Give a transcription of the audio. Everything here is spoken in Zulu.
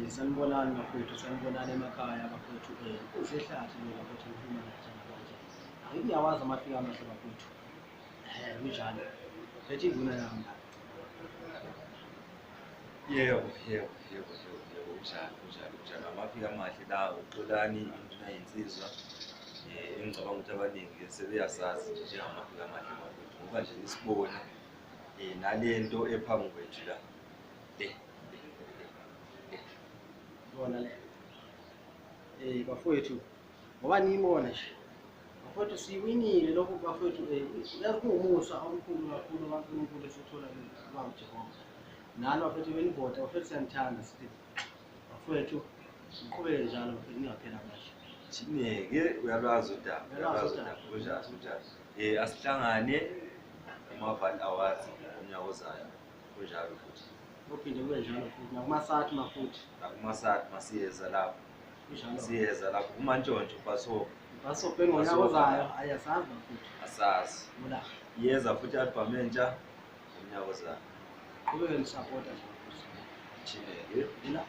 Sanibonani bafowethu, sanibonani emakhaya bafowethu. Usehlathi lo bafowethu, ngikhuluma nathi namhlanje. Angithi niyawazi amafika amahle bafowethu. Kunjalo. Phethe induna yami la. Yebo, yebo, yebo, yebo, yebo, kunjalo, kunjalo, kunjalo. Amafika amahle la, uXolani, induna yensizwa. Engicabanga ukuthi abaningi sebeyasazi nje njengamafika amahle bafowethu, ngoba nje nisibona nalento ephambi kwethu la. Le, le, le, le. Bona le. Bafowethu, ngoba niyibona nje. Bafowethu, siwinile lokhu bafowethu. Uyazi kuwumusa omkhulu kakhulu kaNkulunkulu esithola kuba uJehova. Nani bafowethu benivota, bafowethu, siyanithanda, sithi bafowethu niqhubeke njalo bafowethu, ningaphela amandla. Chineke, uyalwazi udaba, Uyalwazi uyalwazi udaba. Udaba, kunjalo, kunjalo. Asihlangane kuma-Van Awards ngomnyaka ozayo. Kunjalo futhi. Kuphinde kube njalo futhi nakumasathi mafuthi. Nakumasathi masiyeza lapho. Kunjalo. Siyeza lapho kumantshontsho baso. Basobhe ngonyaka ozayo, ayi, asazi bafowethu. Asazi. Bula. Iyeza futhi i-album entsha ngomnyaka ozayo. Qhubeke nisapota nje bafowethu. Chineke. Bula.